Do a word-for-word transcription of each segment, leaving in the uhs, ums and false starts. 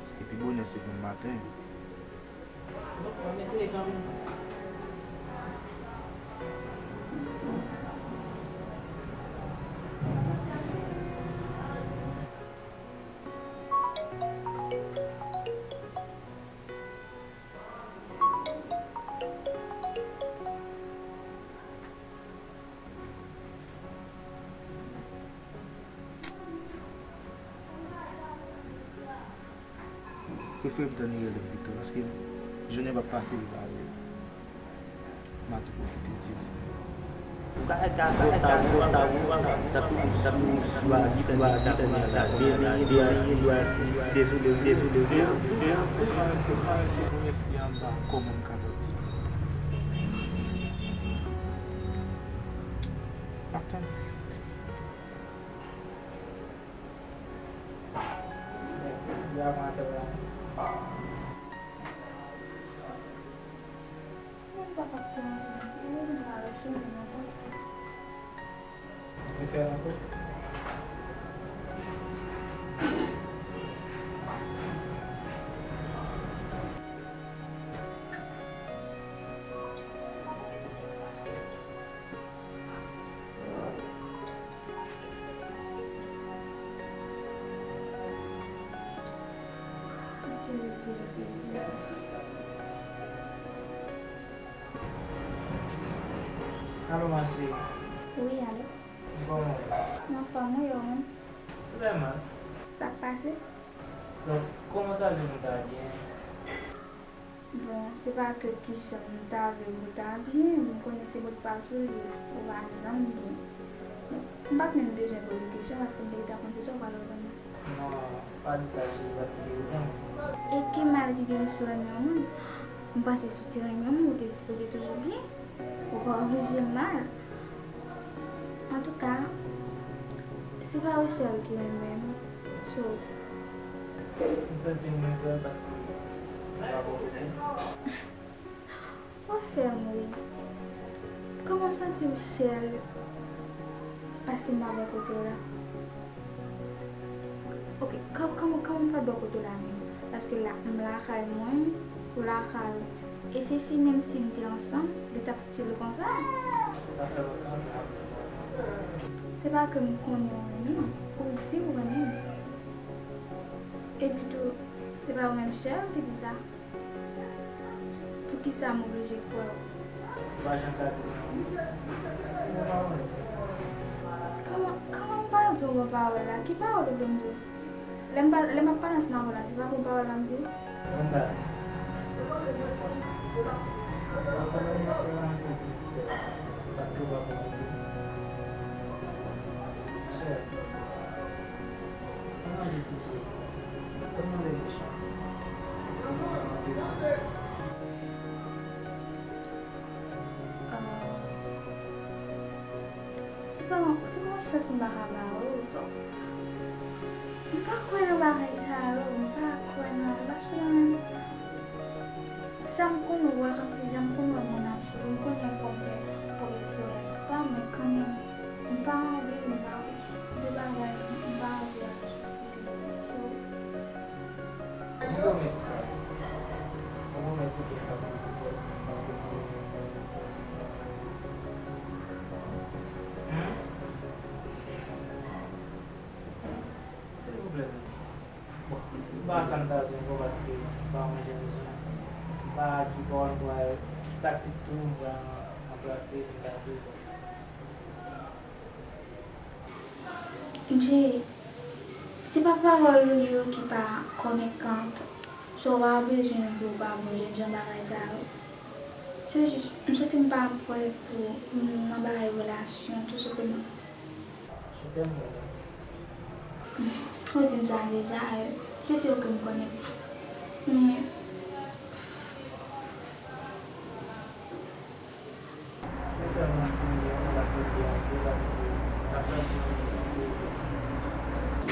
Paske pi bonè se demen maten. Bon, m ap eseye kanmenm. Prefere m tann li rele m pito, paske jounen p ap pase li pa rele m. M a tou pwofite di l sa. Ou ka fè gaz, ou ta ou, ou ta ou, sa tou, sa tou, sou a, di tann li, di tann li, sa, de, de, de, de, dezole, dezole, de. Se sa, se sa, se premye fi an m pa kòman m kapab di l sa. M ap tann. Mwen sa p ap tou manje, si yo vin la, yo sou mwen ankò. Li fè ankò. Alo, ma cheri. Wi, alo. Kòman w ye? M anfòm, wi, ou menm? Trè mal. Sa k pase? Donk, kòman w ta vle pou m ta byen? Bon, se pa ke kijan m ta vle pou w ta byen, m konnen se mot pa sou li, ou pa janm byen. Donk, m pa t menm bezwen poze kesyon paske m te gentan konn se sa w pral reponn mwen. Non, pa di sa, cheri, paske ou konnen. E ki mal ki gen sou renmen yon moun? M panse si w te renmen yon moun, ou te sipoze toujou byen. Ou pa oblije mal. Antouka, se pa Rochelle ki renmen m. So. M santi m mwen sèl paske m pa bò kote. Ou fè m ri. Kòman w santi w sèl paske m pa bò kote w la? Ok, kò-, kòman, kòman m pral bò kote w la menm? Paske la, m lakay mwen, ou lakay ou. E se si menm si n te ansanm, li t ap still konsa? Sa fè lontan m pa. Se pa ke m konnen w renmen m, ou di w renmen m. Epi tou, se pa ou menm sèl ki di sa. Poukisa m oblije kwè w? Ou pa janm ka di m non. Ou pa konnen. Kòman, kòman m pral di w bon pawòl la? Ki pawòl ou vle m di w? Lè m pa, lè m ap pale ansanm avè w la, se pa bon pawòl la m di w? Bon bagay. Ou pa konnen se pa m santi m sèl paske ou pa konnen. Chè. Mwen mande pito. Mwen mande yon chans. Ah, se pa yon, se pa yon chans m pa ka ba ou. So, m pa kwè nan bagay sa yo, m pa kwè nan yo, paske nan menm sa m konn wè, kòmsi jan m konn wè moun ap soufri, m konnen fò m fè pwòp eksperyans pa m, men kanmenm, m pa anvi, m pa anvi, de bagay, m pa anvi ap soufri de yo. So, m pwomèt ou sa. M pwomèt ou ke m p ap oblije kwè paske m renmen w. Silvouplè, menm. Bon, m pa sa m ta di ankò paske m pa yon jèn jan. M pa ki pawòl m pral, ki taktik tou m pral anplase pou m ta di w. Jay, se pa pawòl ou yo ki pa konvenkan, so w pa bezwen di w pa bon jèn jan bagay sa yo. Se jis, m santi m pa prè pou m nan bagay relasyon, tou senpleman. Ou di m sa deja, se sèl ke m konnen. Men, sensèman, si m gen yon lòt kote antre, paske m ap santi m antre.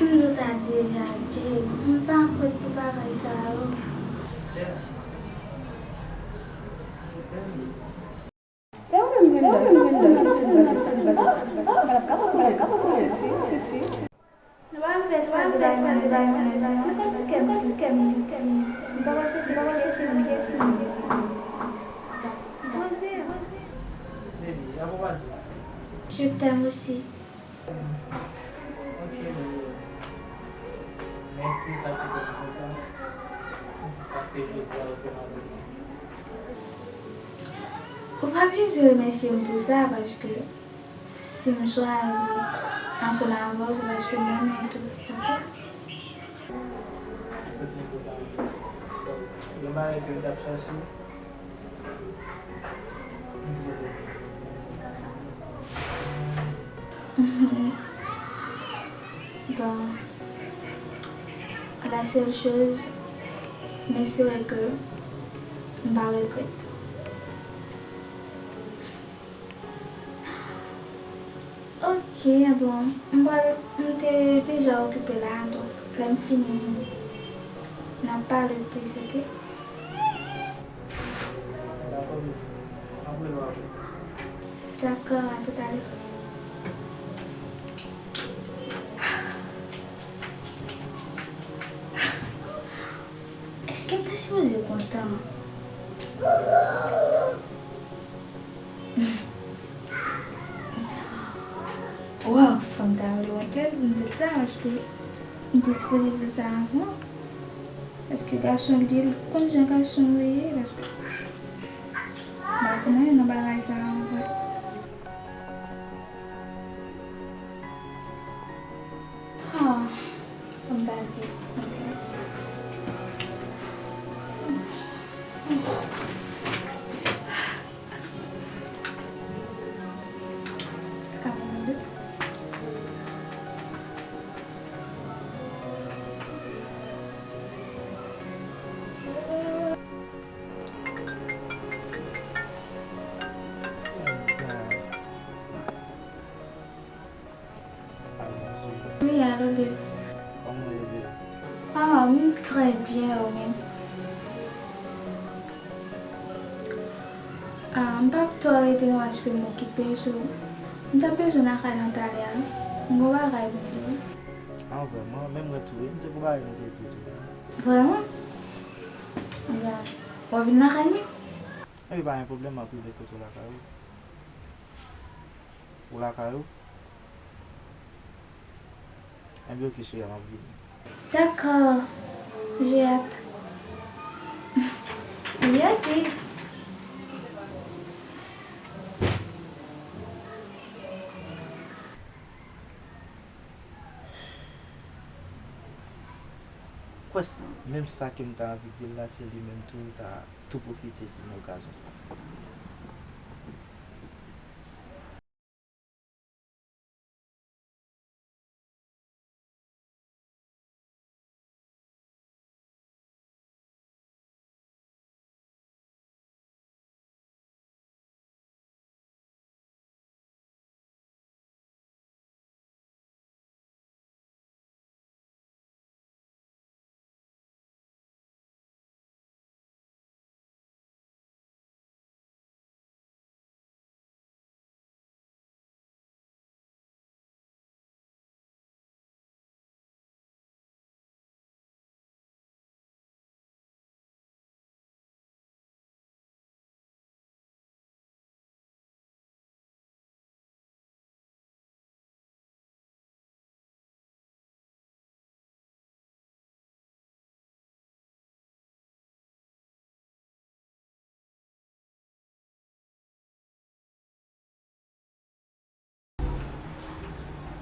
M di w sa deja, Jay, m pa prèt pou bagay sa yo. Jay, je t'aime. E ou menm, Brenda, ki pase, ki pase, ki pase, ki pase? Madame, ka pa konnen, ka pa konnen, ti, ti, ti. Nou pa fè sa, nou pa fè sa, nou pa fè sa. Nou konn ti kè m piti. Tèm osi. Ok, mèsi, sa fè kè m kontan, paske jodi a ou se madanm mwen. Ou pa bezwen remèsye m pou sa, paske si m chwazi ansanm avè w, se paske m renmen w tou, oke? Sa te enpòtan anpil. Donk, yon bagay ke m t ap chache, m toujou kontan. Bon, la seule chose, m espere ke m pa regrèt. Ok, bon, m pral, m te deja okipe la, donk lè m fini, n ap pale plis, oke? Dakò, m ap rele w apre. Dakò, à tout à l'heure. Èske m te sipoze kontan? Waw, fanm ta vle wont lè m di l sa, paske m te sipoze di l sa avan. Paske gason li, li konn jan gason yo ye, paske m pa konn anyen nan bagay sa a, an fèt. Ah, kòm ta di, ok. Sa ka ban mwen de. Wi, alo, babe. Kòman w ye, babe? Ah, m trè byen, ou menm? Ah, m p ap twò rete non, paske m okipe, so, m t ap bezwen lakay lan talè a, wi. M gon bagay pou m di w. Ah, vrèman? Men mwen tou, wi, m te gon bagay pou m te di w tou. Vrèman? Ebyen, w ap vin lakay mwen? Epi pa gen pwoblèm, m ap rive kote w lakay ou. Ou lakay ou? Enben, oke, cheri, m ap vini. Dakò, j'ai hâte. Wi, oke. Kwè s-, menm sa ke m ta anvi di l la, se li menm tou, l ta tou pwofite di m okazyon sa.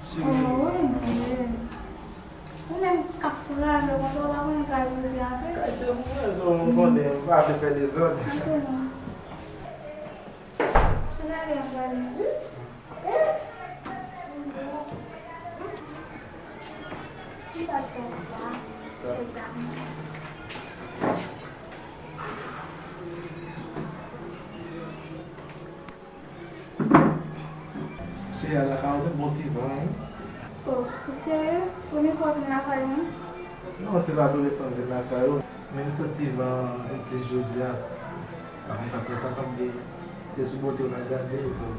Cheri. Oh, Bondye. Ou menm k ap frape konsa, ou pa konnen kay ou se antre? Kay se mwen, so, ou konnen, m pa vle fè dezòd. Antre non. Sou gade m prale. Ti paj konsa, chèz la. Cheri, al lakay ou, bon ti van, wi. Oh, ou serye? Premye fwa w vin lakay mwen? Non, se pa premye fwa m vin lakay ou, men m santi van an plis jodi a. Avan sa, apre sa, sanble se sou bòte w t ap gade, bon.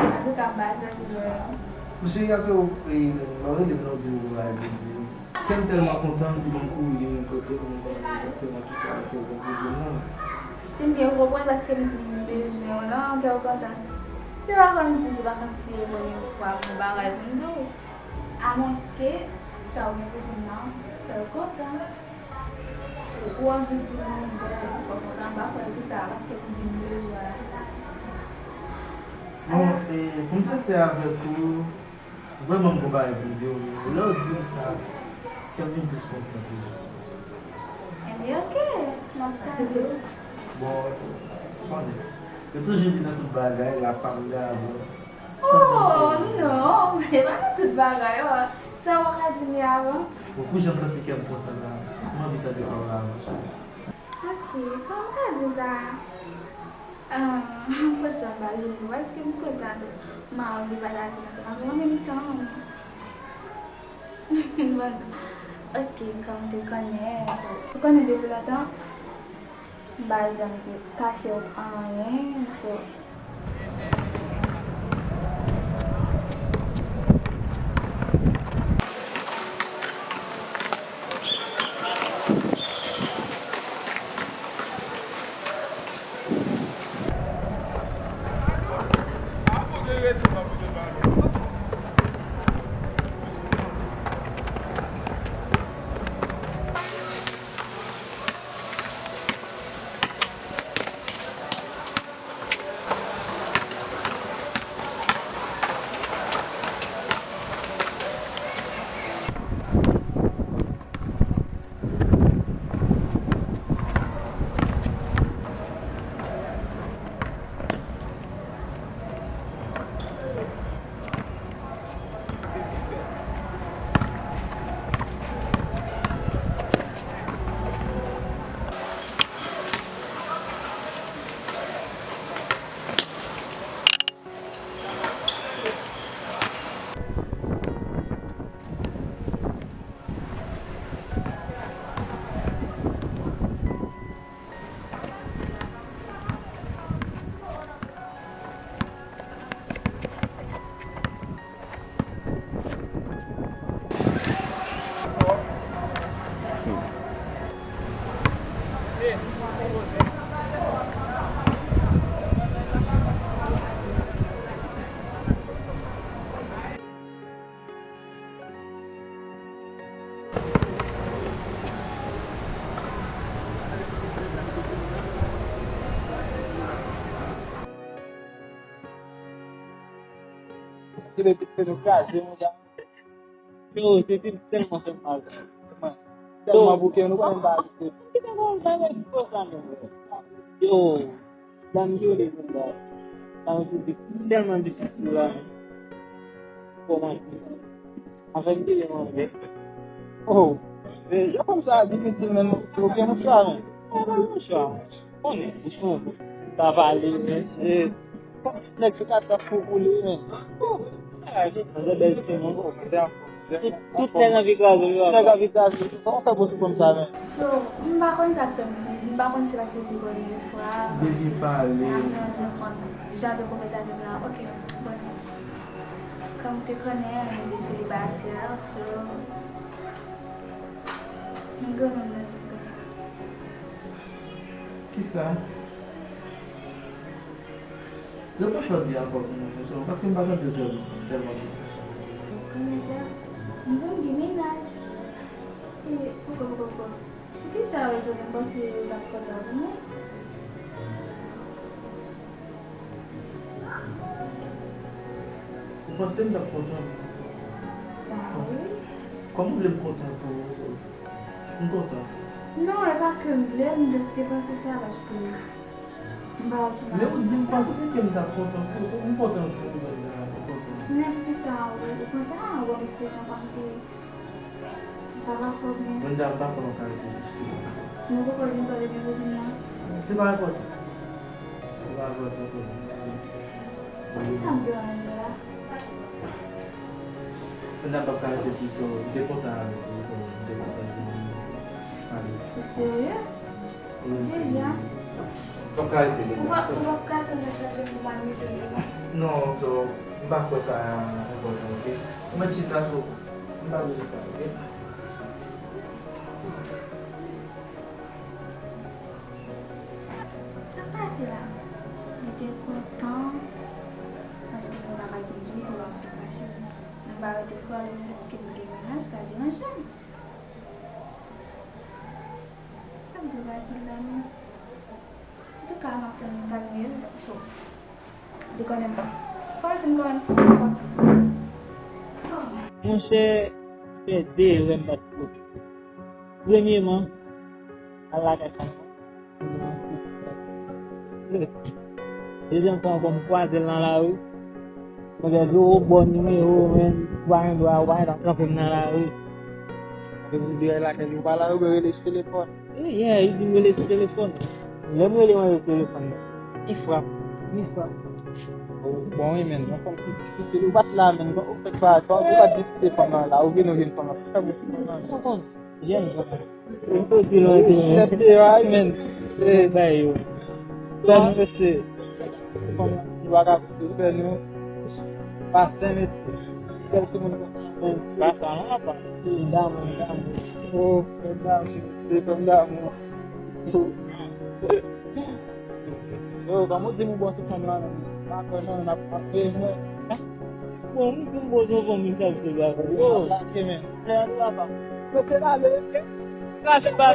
Antouka, m pa santi lwen non. Mesye, gade, w, e, w rele m nan, w di m yon bagay pou di. Kè m tèlman kontan, m di bon kouri, m kote m, m kote m, tout sa, ke bon kouri, non. Si m byen konprann, paske m di m bezwen w nan, kè w kontan. Se pa kòmsi, se pa kòmsi se premye fwa m gen bagay pou m di w. Amwenske sa w gen pou di m nan fè l kontan. Ou anvi di m yon bagay pou fè w kontan, m pa kwè pou sa, paske pou di m de jou a. Bon, e, pou m sensè avèk ou, vrèman m gon bagay pou m di w, men lè w di m sa, kè m vin plis kontan toujou. Ebyen, oke, m ap tande w. Bon, ou konnen, yo toujou di nan tout bagay, la femme d'abord. Oh, non, e pa nan tout bagay, oh. Sa w ka di m avan? Bon, pou jan m santi kè m kontan la, m anvi tande pawòl avan, cheri. Oke, kòman m ta di w sa? Ah, franchman, m pa jwenn mo, paske m kontan tou. M anvi pataje ansanm avè w an menm tan. Bon, oke, kòm m te konnen, so, ou konnen depi lontan, m pa janm te kache w anyen, so. Yo, se te tèlman fè m mal. Tèlman bouke, nou pa menm pa ajoute. Yo, Dam Joli konsa, sa yo te di tèlman difisil la, men. Kòman di? Anfen, m te manje. Oh, men jan fanm sa difisil, men, ok, monchè, men. Monchè, konnen, sa pale, men, se, nèg se kat kat pou koule, men. Oh, bagay, se bèl timoun, oh, se Tout nèg anvi kraze w yo. Nèg anvi kraze w. Kòman w fè posib konn sa, men? So, m pa konn sa k fè m timid. M pa konn si se paske se premye fwa, kòmsi m ap nan jan, jan de konvèsasyon sa a. Ok, bon. Kòm w te konnen, m te selibatè, so, m granmoun nan vin konnen. Kisa? Reponn Shorty ankò pou mwen, paske m pa tande l tèlman, tèlman byen. Kòmsa, m di w m gen mennaj. E, poko, poko, poko. Poukisa w etone? M panse w t ap kontan pou mwen. Ou panse m t ap kontan pou ou? Ba wi. Kòman w vle m kontan pou ou? M kontan. Non, e pa ke m vle, m just te panse sa paske m pa wè ki bagay. Men ou di m panse ke m t ap kontan pou ou, m kontan pou ou, Brenda, m kontan. Men poukisa ou, ou pran sa an bon ekspresyon kòmsi sa pa fòt mwen? Brenda, m pa kwè w ka rete plis ke sa. Men ou poko di m sa w te gen pou di m nan. Se pa enpòtan. Se pa enpòtan pou mwen, mèsi. Poukisa m deranje w la? Fenna, m p ap ka rete plis, so, m te kontan avèk ou, so, m te kontan jwenn ou pale. Ou serye? Wi, m serye. Deja? M p ap ka rete, Fenna, so. Ou p ap ka tann nan chanje pou m al mete w devan? Non, so, m pa kwè sa enpòtan, ok? Ou mèt chita, so, m pa bezwen sa, ok? Sa pase la? Li te kontan. M pa rete kole, m mèt kite m gen mennaj, pa deranje m. Sa m te pase la menm. Antouka, m ap tann li kalme l, so, li konnen m pa. Fò l di m kòman m kontan. Monchè, fè de erè m pa t kote. Premyeman, al lakay fanm nan. Dezyèm fwa ankò, m kwaze l nan lari. Mwen gen zero bon nimewo, men ou pa gen dwa, ou pa gen dwa kanpe m nan lari. Epi m di, "Ay, lakay li, ou pa la, ou rele sou telefòn." Yeah, li di m rele sou telefòn. Lè m rele, mwen rele sou telefòn nan. Li frap. Oh, bon, wi, men, yon fanm ki difisil. Ou pa t la, men, ou fèk pa, ou pa diskite fanm nan la, ou vin, ou vin fanm nan. Sa pou fanm nan. Ou konn, jèn fanm. Ou soti lwen, men. Sèt de ay, men. Se bay yo. Sèl mesye. Fanm nan, nou pa ka koute, sèl nou. Pa sèl mesye. Sèl ti moun konsa, men. Pa sa, non, apa. Damou, damou. Oh, fè damou. Se fè damou. Yo, kòman w di m ou bon sou fanm lan, menm? M pa kwè non, n ap, ap veye mwen. Bon, m di m bon sou fanm, men sa se bagay. Yo, lage, men. Lè an papa. Yo, se lale, ok? Lage, ba.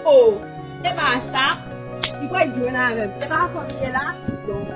Oh, se pa sa. Li kwè jwenn avè m. Se pa fanm li ye la. Donk,